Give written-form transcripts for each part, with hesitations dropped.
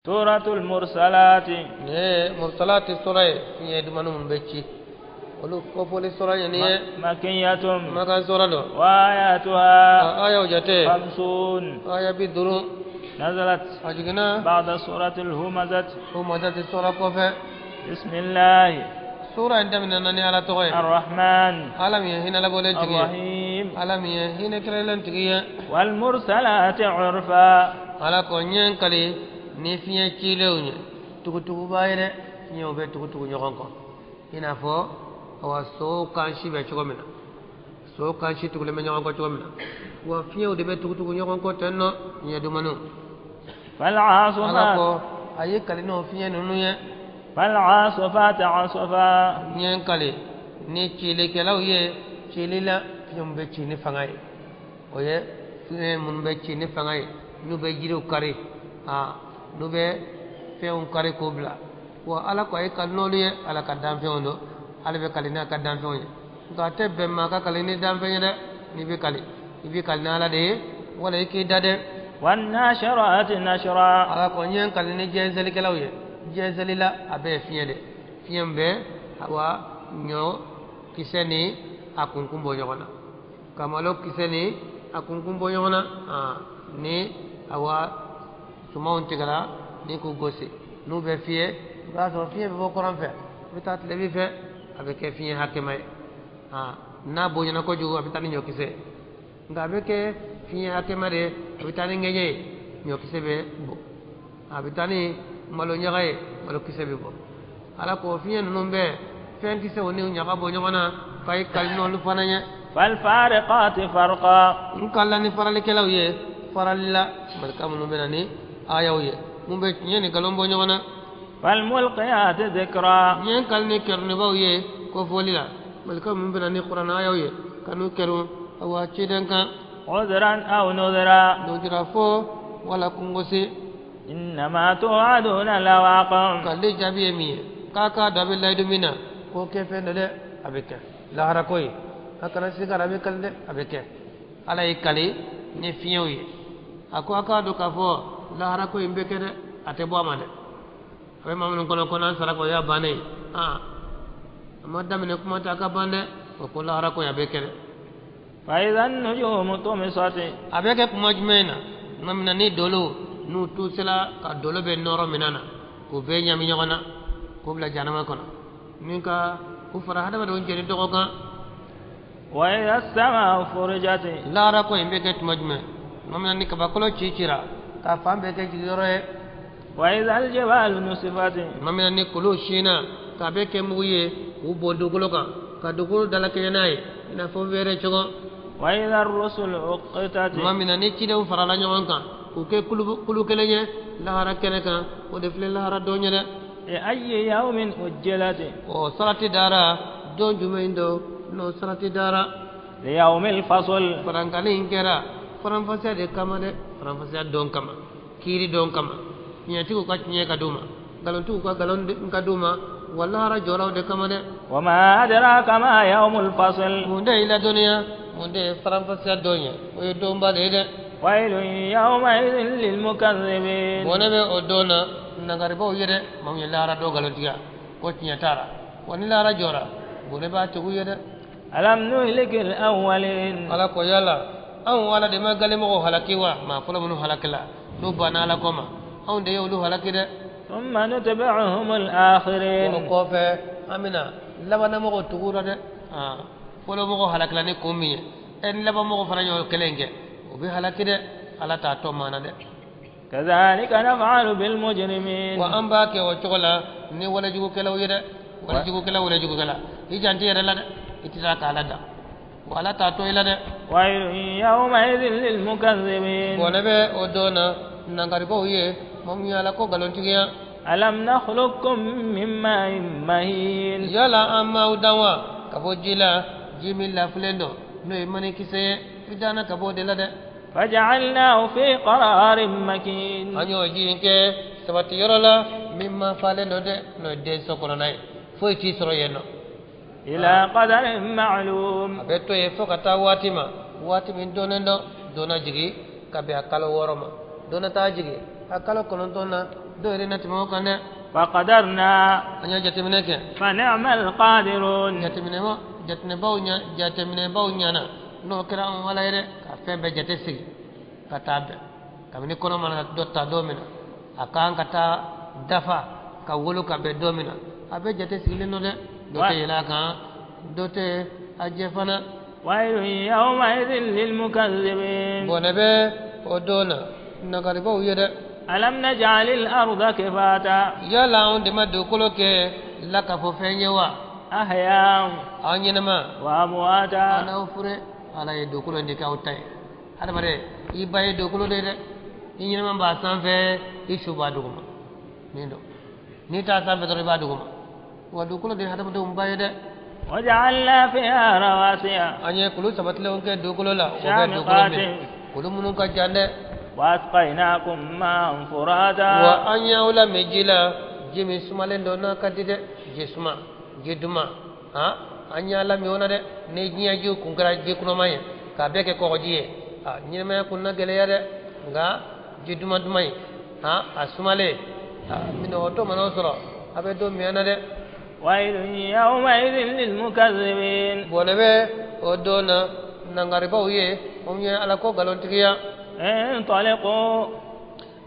سورة المرسلات. مرسلات سورة يدمن من بيتي ولو كفولي سورة يعني مكية مكان سورة دو وآياتها آية وجاته 50 آية بدرو نزلت أجينا بعد سورة الهمزة همزة سورة كفة. بسم الله. سورة عندما نني على تغير الرحمن عالم هنا لبولي الرحيم عالم هنا كريلان تغير والمرسلات عرفا على كونين كلي ni fiɲɛ cilenw ye tugutuguba ye dɛ fiɲɛw bɛ tugutugu ɲɔgɔn kɔ i n'a fɔ awa sow kansi bɛ cogo min na sow kansi tugulen bɛ ɲɔgɔn kɔ cogo min na wa fiɲɛw de bɛ tugutugu ɲɔgɔn kɔ ten nɔ fiɲɛ dumaniw. Ala ko a ye kali n'o fiɲɛ ninnu ye. فالعاصفات عصفا ɲɛ kali ni cilikɛlaw ye cili la fiɲɛ min bɛ ci ni fanga ye o ye fiɲɛ minnu bɛ ci ni fanga ye n'u bɛ jiriw kari n'u bɛ fɛnw kari k'o bila wa ala ko a ye kali n'olu ye ala ka danfɛnw don ala bɛ kali n'a ka danfɛnw ye nka a tɛ bɛn maa ka kali ni danfɛn ye dɛ n'i bɛ kali i bɛ kali n'ala de ye wala i k'i da dɛ. والناشرات نشرا ala ko n ye kali ni jɛnsɛnlikɛlaw ye jɛnsɛnli la a bɛɛ ye fiɲɛ de fiɲɛ min bɛ awa ɲɔ kisɛ ni a kunkun bɔ ɲɔgɔn na ka malo kisɛ ni a kunkun bɔ ɲɔgɔn na ni awa sumanw tigɛra ni k'u gosi n'u bɛ fiyɛ i b'a sɔrɔ fiɲɛ bɛ bɔ kɔrɔn fɛ a bɛ taa tilebin fɛ a bɛ kɛ fiɲɛ hakɛma ye n'a bonyana kojugu a bɛ taa ni ɲɔkisɛ nka a bɛ kɛ fiɲɛ hakɛma de ye a bɛ taa ni ŋɛɲɛ ye ɲɔkisɛ bɛ bɔ a bɛ taa ni malo ɲaga ye malokisɛ bɛ bɔ ala ko fiɲɛ ninnu bɛɛ fɛn kisɛw ni ɲaga bɔ ɲɔgɔn na k'a ye kali n'olu fana ye. فالفارقات فرقا n kalila ni faralikɛlaw ye farali la barika minnu bɛ na ni ayaw ye mun bɛ tiɲɛ ni nkalon bɔ ɲɔgɔn na. فالملقيات ذكرا n ye kali ni kɛrɛnnibaw ye kofɔli la barika minnu bɛ na ni kuranɛ ayaw ye ka n'u kɛrun awa ciden kan. عذرا أو نذرا nujura fo wala kungosi. إنما توعدون لواقع k'ale jaabi ye min ye k'a k'a dɔn a bɛ layidu min na k'o kɛ fɛn dɔ dɛ a bɛ kɛ lahara ko ye a kana siga a bɛ kali dɛ a bɛ kɛ ala ye kali ni fiɲɛw ye a ko a k'a dɔn k'a fɔ lahara ko in bɛ kɛ dɛ a tɛ bɔ a ma dɛ a bɛ maa minnu kɔnɔ ko n'an sara ko o y'a bannen ye a ma daminɛ kuma tɛ a ka ban dɛ o ko lahara ko in a bɛ kɛ dɛ. فإذا النجوم طمست a bɛ kɛ kuma jumɛn na tuma min na ni dolo n'u tusela ka dolo bɛ nɔrɔ minɛn na k'u bɛɛ ɲami ɲɔgɔn na k'u bila jahanama kɔnɔ ni ka u fara hadamadenw jeni dɔgɔ kan. وإذا السماء فرجت lahara ko in bɛ kɛ tuma jumɛn tuma min na ni kabakolo ci cira k'a fan bɛɛ kɛ jigiyɔrɔ ye. وإذا الجبال نصفت tuma min na ni kulu sinna k'a bɛ kɛ mugu ye k'u bɔn dugukolo kan ka dugukolo dalakɛɲɛ n'a ye i n'a fɔ wɛrɛ cogo. وإذا الرسل أقتت tuma min na ni cidenw farala ɲɔgɔn kan k'u kɛ kulu kelen ye lahara kɛnɛ kan o de filɛ lahara don ye dɛ. لأي يوم أجلت o sarati dara don jumɛn don n'o sarati dara. ليوم الفصل farankali in kɛra faranfasiya de kama dɛ faranfasiya don kama kiiri don kama tiɲɛtigiw ka tiɲɛ ka d'u ma nkalontigiw ka nkalon ka d'u ma wa lahara jɔlaw de kama dɛ. وما أدراك ما يوم الفصل mun de y'i ladɔnniya mun de ye faranfasiya don ye o ye donba de ye dɛ. ويل يومئذ للمكذبين bɔnɛ bɛ o don na nangaribaw ye dɛ maa min ye lahara don nkalontigiya ko tiɲɛ t'a la wa ni lahara jɔra bɔnɛ b'a tigiw ye dɛ. ألم نهلك الأولين ala ko yala anw ala de ma galemɔgɔw halaki wa maa fɔlɔ minnu halakila n'u banna ala kɔ ma anw de y'olu halaki dɛ. ثم نتبعهم الآخرين o kɔfɛ an bɛna labanamɔgɔw tugu la dɛ fɔlɔmɔgɔw halakila ni kun min ye ɛ ni labanmɔgɔw fana y'o kelen kɛ o bɛ halaki dɛ ala t'a tɔ maa na dɛ. كذلك نفعل بالمجرمين wa an b'a kɛ o cogo la ni walejugukɛlaw ye dɛ walejugukɛla walejugukɛla i janto i yɛrɛ la dɛ i tɛ se k'ala da wa ala t'a to i la dɛ. ويل يومئذ للمكذبين bɔnɛ bɛ o don na nangaribaw ye maa min ye ala ko nkalontigiya. ألم نخلقكم من ماء مهين yala an m'aw dan wa ka bɔ ji la ji min lafilen don n'o ye manikisɛ ye i danna ka bɔ o de la dɛ. فجعلناه في قرار مكين an y'o ji in kɛ sabati yɔrɔ la min ma falen don dɛ n'o ye den so kɔnɔna ye foyi t'i sɔrɔ yen nɔ. إلى قدر معلوم a bɛ to yen fo ka taa waati ma waati min donnen dɔn donna jigin ka bɛn a kalo 6 ma donna taa jigin a kalo 9 na Dɔw yɛrɛ na tɛmɛ o kan dɛ. فقدرنا An y'a jateminɛ kɛ. فنعم القادرون. Jateminɛbaw ɲana n'o kɛra anw Ala ye dɛ, ka fɛn bɛɛ jate sigi ka taa bɛn. Kabini kɔnɔ mana dɔ ta don min na, a kan ka taa dafa ka wolo ka bɛn don min na, a bɛɛ jate sigilen don dɛ. Dɔ tɛ yɛlɛ a kan, dɔ tɛ a jɛ fana. ويل يومئذ للمكذبين. Bɔnɛ bɛ o don na nagaribaw ye dɛ. ألم نجعل الأرض كفاتا. Yala anw de ma dugukolo kɛ lakafo fɛn ye wa? أحياء Aw ɲɛnama وأمواتا. Ala fure, Ala ye dugukolo in de kɛ aw ta ye. Hadamaden, i ba ye dugukolo de ye dɛ. I ɲɛnama b'a sanfɛ, i su b'a duguma. Nin don n'i t'a sanfɛ dɔrɔn, i b'a duguma. Wa dugukolo de ye hadamadenw ba ye dɛ. وجعلنا فيها رواسي An ye kulu sabatilenw kɛ dugukolo la, o bɛ dugukolo minɛ, kulu minnu ka jan dɛ. وأسقيناكم ماء فراتا. Wa an y'aw lamɛn ji la, ji min sumalen don n'a ka di dɛ, ji suma, ji duman. Han, an y'a lamɛn o la dɛ. Ni diɲɛ jiw kun kɛra ji kunama ye k'a bɛɛ kɛ kɔgɔji ye, a ɲɛnamaya kun na gɛlɛya dɛ. Nka ji duman duman ye, han, a sumalen, a minɔgɔtɔ mana o sɔrɔ, a bɛ don min na dɛ. ويل يومئذ للمكذبين. Bɔnɛ bɛ o don na nangaribaw ye, o ye Ala ko nkalontigiya. انطلقوا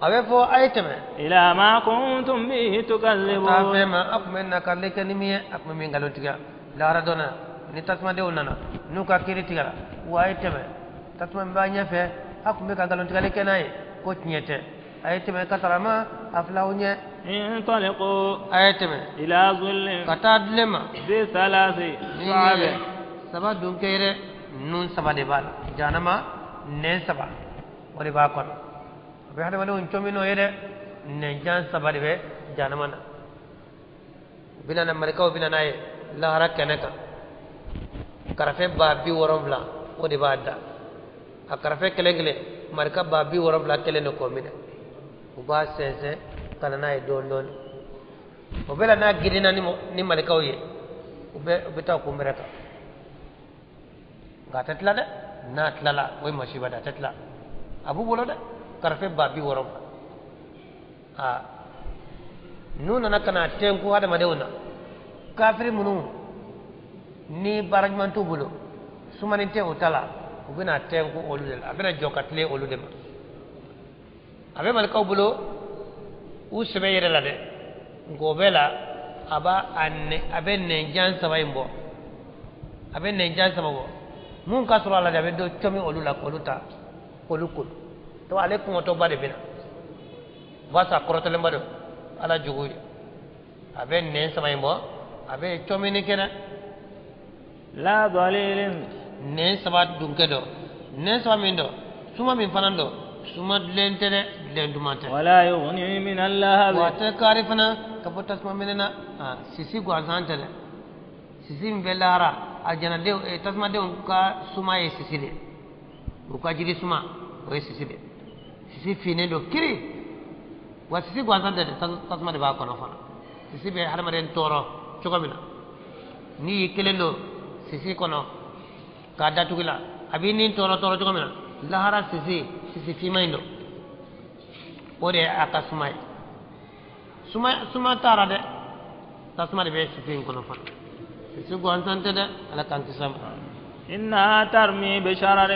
A bɛ fɔ a ye tɛmɛ إلى ما كنتم به taa تكذبون. Fɛn ma a tun bɛ nakarili kɛ ni min ye, a tun bɛ min nkalontigiya. Lahara dɔ nana ni tasumadenw nana n'u ka kiiri tigɛra, wa a ye tɛmɛ, tasuma min b'a ɲɛfɛ, a tun bɛ ka nkalontigali kɛ n'a ye ko tiɲɛ tɛ, a ye tɛmɛ ka sara ma a filaw ɲɛ. انطلقوا A ye tɛmɛ إلى ظل ka taa dilen ma ذي ثلاث ni شعب. ɲɛ saba dun kɛ yɛrɛ, nun saba de b'a la. Jahanama nɛn saba o de b'a kɔnɔ, a bɛ hadamadenw cɔmi n'o ye dɛ. Nɛnjan saba de bɛ jahanama na. U bɛna na, malikaw bɛna n'a ye lahara kɛnɛ kan. Karafe 70000 o de b'a da. A karafe kelen kelen, malika 70000 kelen de k'o minɛ, u b'a sɛnsɛn ka na n'a ye dɔɔni dɔɔni. O bɛɛ la, n'a girinna ni malikaw ye, u bɛ taa kunbɛrɛ kan. Nka a tɛ tila dɛ. N'a tilala, o ye masiba de. A tɛ tila, a b'u bolo dɛ, karafe 70000. Aa, n'u nana ka na tɛnku hadamadenw na, kafiri minnu ni baara ɲuman t'u bolo, sumani tɛ o ta la, u bɛna tɛnku olu de la. A bɛna jɔ ka tilen olu de ma. A bɛ malikaw bolo, u sɛbɛ yɛrɛ la dɛ. Nka o bɛɛ la, a b'a a nɛ, a bɛ nɛnjan saba in bɔ, a bɛ nɛnjan saba bɔ. Mun ka sɔrɔ a la de, a bɛ dɔ cɔmi olu la k'olu ta k'olu kolo. To ale kɔngɔtɔba de bɛ na, o b'a sɔrɔ a kɔrɔtɔlenba don Ala jugu ye. A bɛ nɛn saba in bɔ, a bɛ cɔmini kɛ dɛ. لا ظليل. Nɛn saba dunkɛ dɔ, nɛn saba min dɔ, suma min fana dɔ, suma dilen tɛ dɛ, dilen duman tɛ. ولا يغني من اللهب. Wa a tɛ kaari fana ka bɔ tasuma minɛ na. Sisi gansan tɛ dɛ. Sisi min bɛ lahara, a janadenw, tasumadenw ka suma ye sisi de, u ka jiri suma o ye sisi de. Sisi finnen don kiri. Wa sisi gansan tɛ dɛ, tasuma de b'a kɔnɔ fana. Sisi bɛ hadamaden tɔɔrɔ cogo min na, n'i y'i kelen don sisi kɔnɔ k'a datugu la, a b'i ni tɔɔrɔ tɔɔrɔ cogo min na, lahara sisi, sisi finman in don, o de ye a ka suma ye. Suma, suma taara dɛ, tasuma de bɛ sisi in kɔnɔ fana. Sisi gansan tɛ dɛ. Ala k'an kisi a ma. إنها ترمي بشرر.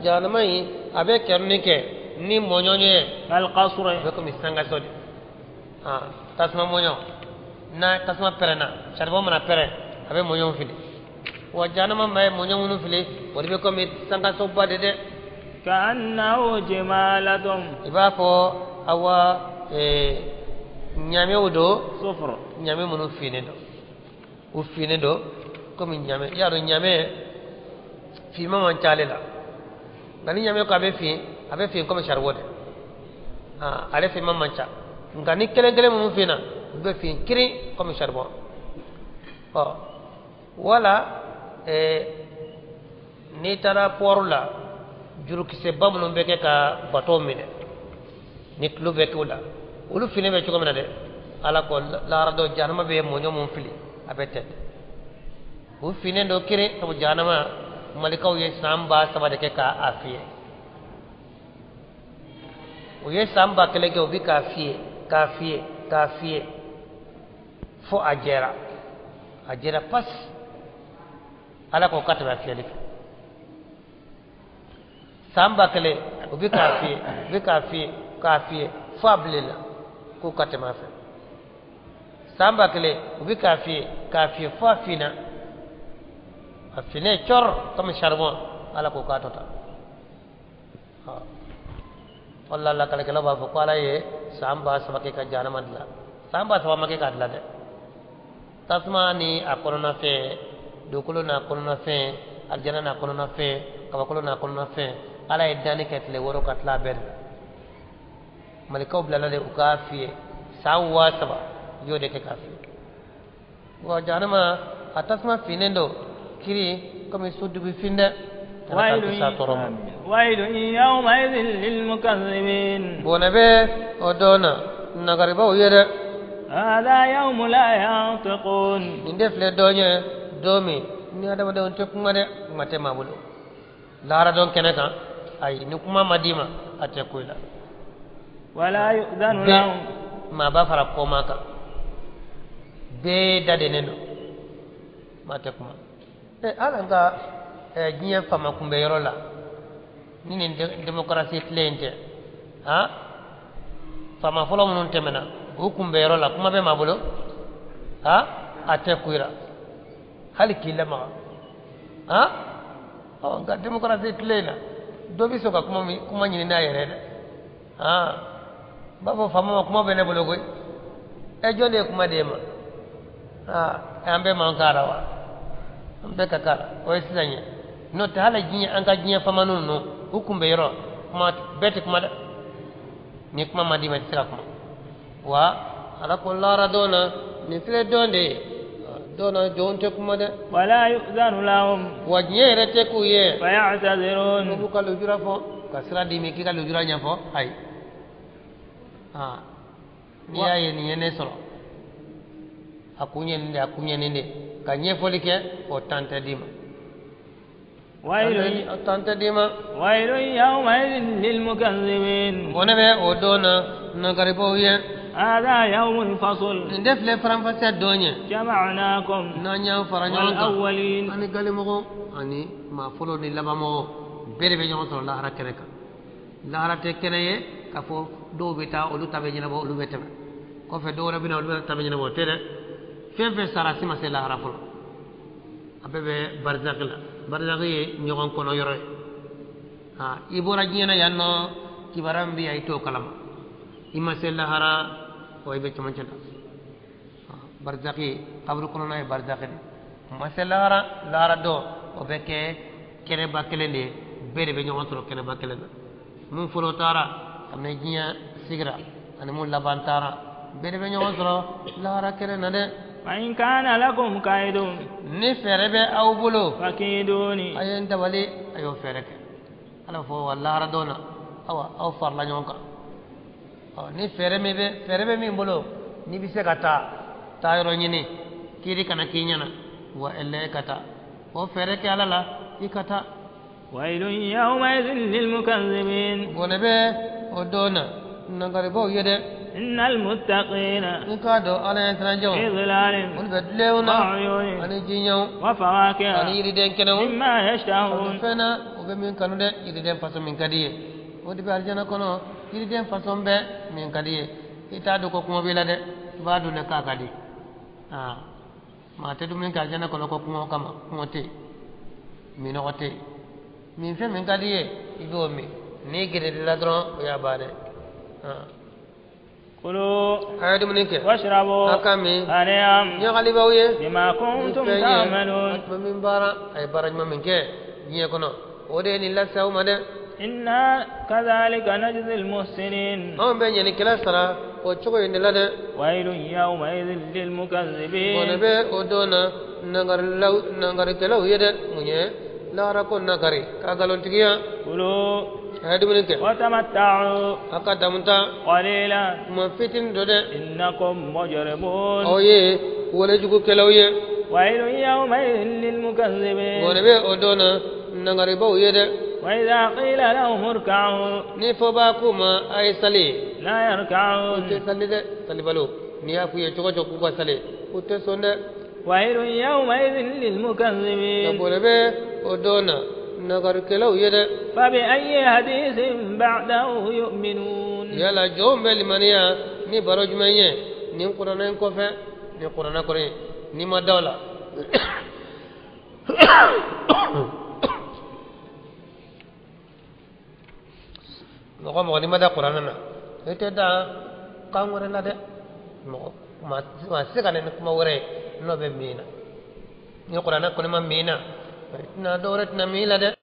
Jahanama in, a bɛ kɛrɛni kɛ ni mɔɲɔɲɔ ye. كالقصر. A bɛ komi sangaso de. Tasuma mɔɲɔ n'a tasuma pɛrɛnna, saribɔn mana pɛrɛn, a bɛ mɔɲɔw fili. Wa jahanama ma ye mɔɲɔ minnu fili, o de bɛ komi sangasoba de dɛ. كأنه جمالة I b'a fɔ awa ɲamew don. صفر. Ɲame minnu finnen don, u finnen don komi ɲame. I y'a dɔn, ɲame finman man ca ale la. Nka ni ɲame ko a bɛ fin, a bɛ fin komi saribɔn de. Ale finman man ca. Nka ni kelen kelen minnu finna, u bɛ fin kirin komi saribɔn. Ɔ wala n'i taara pɔri la, jurukisɛba minnu bɛ kɛ ka bateau minɛ, ni tulo bɛ k'o la, olu finnen bɛ cogo min na dɛ, Ala ko lahara dɔ jahanama bɛ mɔɲɔ mun fili, a bɛ tɛ u finnen don kirin. Sabu jahanama, malikaw ye san 3000 de kɛ k'a fiyɛ. U ye san 1000 kɛ, u bi k'a fiyɛ. k'a fiyɛ k'a fiyɛ fo a jɛra a jɛra pas ala ko k'a tɛmɛ a fiyɛli kan san 1000 u bɛ k'a fiyɛ u bɛ k'a fiyɛ k'a fiyɛ fo a bilenna k'o ka tɛmɛ a fɛ san 1000 u bɛ k'a fiyɛ k'a fiyɛ fo a finna a finnen cɔrɔ comme charbon ala ko k'a tɔ ta wala lakalikɛlaw b'a fɔ ko ala ye san 3000 kɛ ka jahanama dilan san 3000 ma kɛ k'a dilan dɛ tasuma ni a kɔnɔnafɛn dugukolo n'a kɔnɔnafɛn alijana n'a kɔnɔnafɛn kabakolo n'a kɔnɔnafɛn ala ye danni kɛ tile 6 ka tila a bɛɛ de la malikaw bilala de u k'a fiyɛ san 3000 u y'o de kɛ k'a fiyɛ wa jahanama a tasuma finnen don kiri komi so dugu fin dɛ ويل يومئذ للمكذبين bɔnɛ bɛ o don na nagaribaw ye dɛ هذا يوم لا ينطقون nin de filɛ don ye don min ni adamadenw tɛ kuma dɛ kuma tɛ maa bolo lahara don kɛnɛ kan ayi ni kuma ma d'i ma a tɛ ko i la ولا يؤذن لهم maa b'a fara kɔma kan bɛɛ dadennen don maa tɛ kuma hali an ka diɲɛ faama kunbɛyɔrɔ la ni nin démocratie tile in tɛ han faama fɔlɔ minnu tɛmɛna u kunbɛyɔrɔ la kuma bɛ maa bolo han a tɛ kuyira hali k'i lamaga han ɔ nka démocratie tile in na dɔ bɛ sɔn ka kuma ɲini n'a yɛrɛ ye dɛ han n b'a fɔ faama ma kuma bɛ ne bolo koyi ɛ jɔn de ye kuma d'e ma aa an bɛɛ man k'a la wa an bɛɛ ka k'a la o ye sisan ye n'o tɛ hali diɲɛ an ka diɲɛ faama ninnu u kunbɛ yɔrɔ kuma bɛɛ tɛ kuma dɛ ni kuma ma d'i ma i tɛ se ka kuma wa ala ko lahara don na nin filɛ don de ye don na jɔnw tɛ kuma dɛ ولا يؤذن لهم wa diɲɛ yɛrɛ tɛ k'u ye فيعتذرون n'u b'u ka lujura fɔ ka sira d'i ma k'i ka lujura ɲɛfɔ ayi aa n'i y'a ye nin ye ne sɔrɔ a kun ye nin de a kun ye nin de ka ɲɛfɔli kɛ o tan tɛ d'i ma o tan tɛ d'i ma ويل يومئذ للمكذبين bɔnɛ bɛ o don na nagaribaw ye هذا يوم الفصل nin de filɛ faranfasiya don ye جمعناكم n'an y'an fara ɲɔgɔn kan والأولين ani galimɔgɔ ani maa fɔlɔ ni labanmɔgɔ bɛɛ de bɛ ɲɔgɔn sɔrɔ lahara kɛnɛ kan lahara tɛ kɛnɛ ye k'a fɔ dɔw bɛ taa olu ta bɛ ɲɛnabɔ olu bɛ tɛmɛ kɔfɛ dɔw wɛrɛ bɛ na olu ta bɛ ɲɛnabɔ o tɛ dɛ fɛn fɛn sara si ma se lahara fɔlɔ a bɛɛ bɛ barizaki la barizaki ye ɲɔgɔn kɔnɔ yɔrɔ ye aa i bɔra diɲɛ na yan nɔ kibaruya min bɛ yan i t'o kalama i ma se lahara wa i bɛ cɛmancɛ la barizaki kaburu kɔnɔna ye barizaki de ma se lahara lahara dɔ o bɛ kɛ kɛnɛba kelen de ye bɛɛ de bɛ ɲɔgɔn sɔrɔ kɛnɛba kelen na mun fɔlɔ taara kabini diɲɛ sigira ani mun laban taara bɛɛ de bɛ ɲɔgɔn sɔrɔ lahara kɛnɛ na dɛ فإن كان لكم كيد ni fɛɛrɛ bɛ aw bolo فكيدوني a ye n dabali a y'o fɛɛrɛ kɛ ala fɔ wa lahara don na awa aw farala ɲɔgɔn kan ɔ ni fɛɛrɛ min bɛ fɛɛrɛ bɛ min bolo n'i bɛ se ka taa taa yɔrɔ ɲini kiiri kana k'i ɲɛna wa ɛlɛ ka taa o fɛɛrɛ kɛ ala la i ka taa ويل يومئذ للمكذبين bɔnɛ bɛ o don na nagaribaw ye dɛ إن المتقين n k'a dɔn ala ɲɛ siranjɛw في ظلال olu bɛ dilenw na وعيون ani jiɲɛw وفواكه ani yiriden kɛnɛw مما يشتهون fɛn na u bɛ min kanu dɛ yiriden fasɔn min ka di ye o de bɛ alijana kɔnɔ yiriden fasɔn bɛɛ min ka di ye i t'a dɔn ko kɔngɔ b'i la dɛ i b'a dɔn de k'a ka di aa maa tɛ dumuni kɛ alijana kɔnɔ ko kɔngɔ kama kɔngɔ tɛ yen minɔgɔ tɛ yen min fɛn min ka di ye i b'o min n'i gɛrɛl'i la dɔrɔn o y'a bannen aa كلوا a ye dumuni kɛ واشربوا a ka min هنيئا ɲagalibaw ye بما كنتم fɛn ye a تعملون tun bɛ min baara a ye baara ɲuman min kɛ diɲɛ kɔnɔ o de ye nin lase aw ma dɛ إنا كذلك نجزي المحسنين anw bɛ ɲɛnikɛla sara o cogo in de la dɛ ويل يومئذ bɔnɛ للمكذبين bɛ o don na nangarikɛlaw ye dɛ mun ye lahara ko nagari ka nkalontigiya كلوا a ye dumuni kɛ وتمتعوا a ka damuta قليلا kuma fitinin dɔ dɛ إنكم مجرمون aw ye walejugukɛlaw ye ويل يومئذ للمكذبين bɔnɛ bɛ o don na nangaribaw ye dɛ وإذا قيل لهم اركعوا ni fɔba k'u ma a ye sali لا لا O يركعون. tɛ sali dɛ. Salibalo, n'i y'a f'u ye cogo cogo k'u ka sali, u tɛ sɔn dɛ. ويل يومئذ Ka للمكذبين. bɔnɛ bɛ o don na nagarikɛlaw ye dɛ. فبأي حديث بعده يؤمنون؟ Yala jɔnw bɛ limaniya ni baro jumɛn ye nin kuranɛ in kɔfɛ? Nin kuranɛ kɔni, n'i ma da o la, mɔgɔ mɔgɔ n'i ma da kuranɛ na, i tɛ da kan wɛrɛ la dɛ. Mɔgɔ maa tɛ se ka na ni kuma wɛrɛ ye n'o bɛ min na. Ni kuranɛ kɔni ma min na, i tɛna dɔ wɛrɛ tɛna min la dɛ.